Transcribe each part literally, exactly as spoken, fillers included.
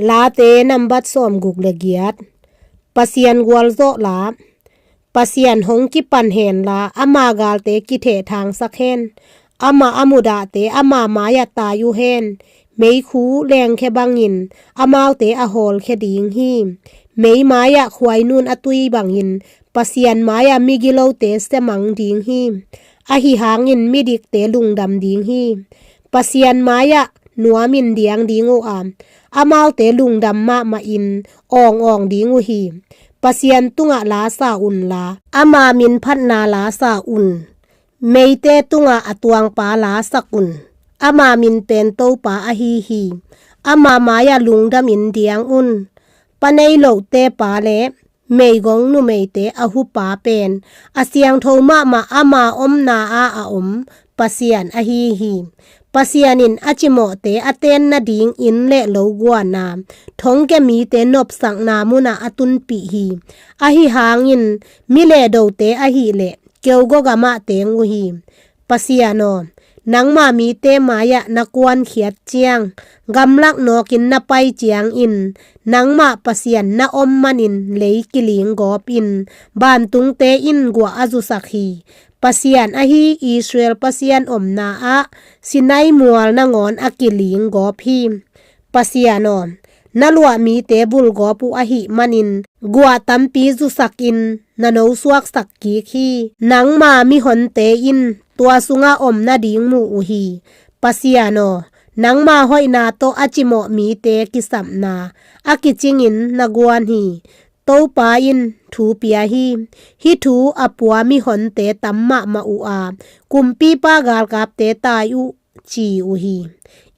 Late nambat sawmguk le giat. Pasian gualzawh la. Pasian hong kipan hen la, ama galte kithehthangsak hen. Amah a mudahte ama mai-ah tai uh hen. Meikhu lengkhia bangin amaute a hawlkhia ding hi. Mei mai-ah khuainun a tui bangin Pasian mai-ah migilote siamang ding hi. Ahi hangin midikte lungdam ding hi. Pasian mai-ah nuamin diang ding uh a, amaute lungdam mahmahin awngawng ding uh hi. Pasian tungah lasa unla, ama min phatna lasa un. Meite tungah a tuangpa lasak un. Ama min pen Topa ahi hi. Ama mai-ah lungdamin diang un. Pa nei lohte pa le meigong numeite a hupa pen a siangtho mahmah ama omna ah a om Pasian ahi hi. Pasian in a cimawhte a ten nading inn le lo guana, thongkia mite nopsakna munah a tunpih hi. Ahi hangin mi lehdote ahih leh keugaw gamah teng uh hi. Pasian aw, nangma mite mai-ah na kuankhiat ciang, gamlak nawkin na pai ciangin, nangmah Pasian na om manin lei kiling gawpin, vantungte in guah a zusak hi. Pasian ahi Israel Pasian omna ah Sinai mual nangawn a kiling gawp hi. Pasian aw, na luah mite bulgawp uh ahih manin guah tampi zusakin na nosuaksak kik hi. Nangma mihonte in tua sungah om nading mu uh hi. Pasian aw, nangma hoihna tawh a cimawh mite kisapna a kicingin na guan hi. Topa in thu pia hi. Hih thu a pua mihonte tam mahmah uh a, kumpipa galkapte tai uh ci uh hi.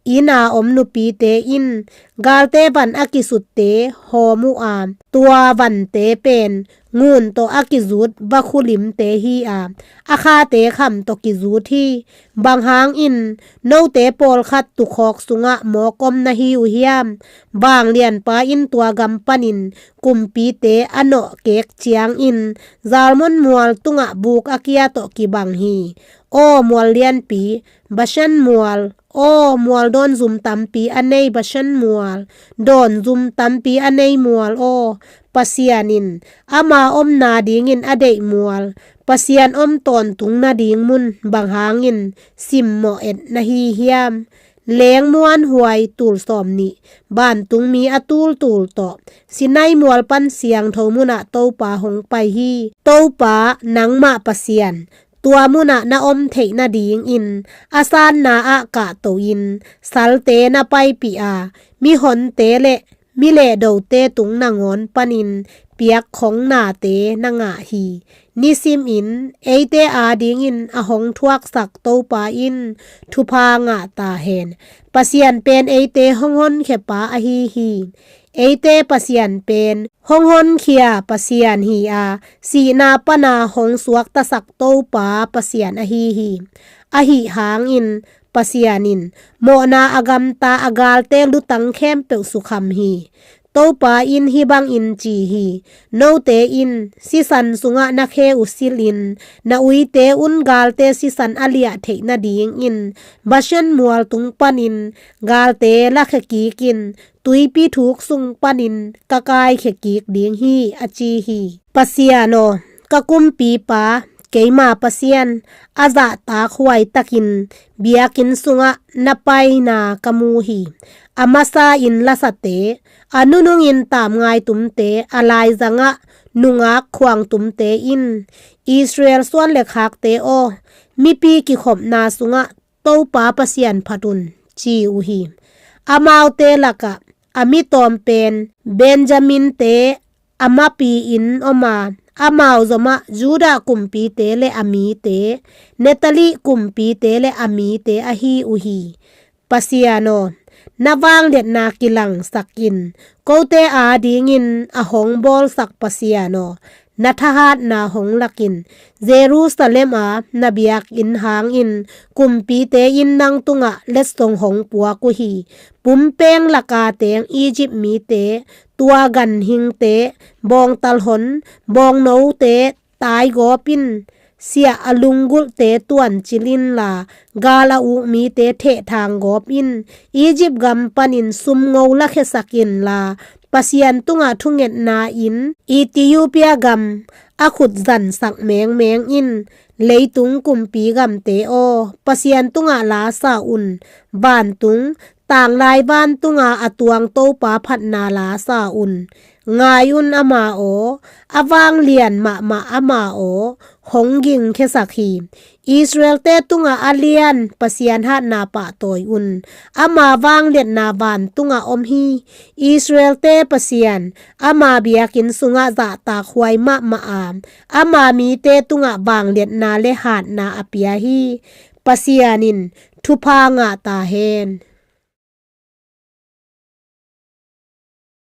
Inn a om nupite in galte van a kisutte hawm uh a, tua vante pen ngun tawh a kizut vakhulimte hi a, a khate kham tawh kizut hi. Bang hangin note pawlkhat tukhawk sungah mawk om na hi uh hiam? Vanglianpa in tua gam panin kumpite a nawhkek ciangin Zalmon mual tungah buk a kia tawh kibang hi. Aw mual lianpi, Bashan mual, aw mual dawnzum tampi a nei Bashan mual, dawnzum tampi a nei mual aw, Pasian in ama omna dingin a deih mual, Pasian om tawntung nading mun bang hangin simmawh et na hi hiam? Leng muanhuai tul sawmnih, vantungmi a tultul tawh Sinai mual pan siangtho munah Topa hong pai hi. Topa nangmah Pasian, tua munah na om theih nadingin a sanna ah kahto-in salte na paipih a, mihonte le mi lehdote tung nangawn panin piakkhong nate na ngah hi. Nisimin eite adingin a hong thuaksak Topa in thupha ngah ta hen. Pasian pen eite hong honkhia pa ahi hi. Eite Pasian pen hong honkhia Pasian hi a, sihna pana hong suaktasak Topa Pasian ahi hi. Ahi hangin Pasian in mawhna a gamta a galte lutang khempeuh sukham hi. Topa in hih bangin ci hi. Note in sisan sungah na khe uh silhin, na uite un galte sisan a liah theih nadingin Bashan mual tung panin galte lakhia kikin, tuipi thuk sung panin ka kaikhia kik ding hi, a ci hi. Pasian aw, ka kumpipa, keima Pasian, a zahtak huaitakin biakinn sungah na paina ka mu hi. A masa-in lasate, a nunungin tamngai tumte, a laizangah nungak khuang tumte in, Israel suan le khakte aw, mipi kikhopna sungah Topa Pasian phat un, ci uh hi. Amaute lakah a mitawm pen Benjamin-te a mapi-in om a, amau zomah Judah kumpite le a mite, Neftali kumpite le a mite ahi uh hi. Pasian aw, na vangliatna kilangsak in, kote adingin a hong bawlsak Pasian aw, na thahatna hong lak in, Jerusalem a na biakinn hangin kumpite in nang tungah letsong hong puak uh hi. Pumpeng laka teng Egypt mite, tua ganhingte, bawngtal hon, bawngnote, taigawp in, siah a lunggulhte tuancil inla, gal a uk mite thehthang gawp in. Egypt gam panin sumngo lakhiasak inla, Pasian tungah thungetna in Ethiopia gam a khut zansak mengmeng in. Leitung kumpi gamte aw, Pasian tungah la sa un. Vantung, tanglai vantunga a tuang Topa phatna la sa un. Ngai un, ama aw, a vanglian mahmah ama aw, hong gingkhiasak hi. Israelte tungah a lian Pasian hatna pahtawi un. Ama vangliatna vantungah om hi. Israelte Pasian, ama biakinn sungah zahtakhuai mahmah a, ama mite tungah vangliatna le hatna a pia hi. Pasian in thupha ngah ta hen.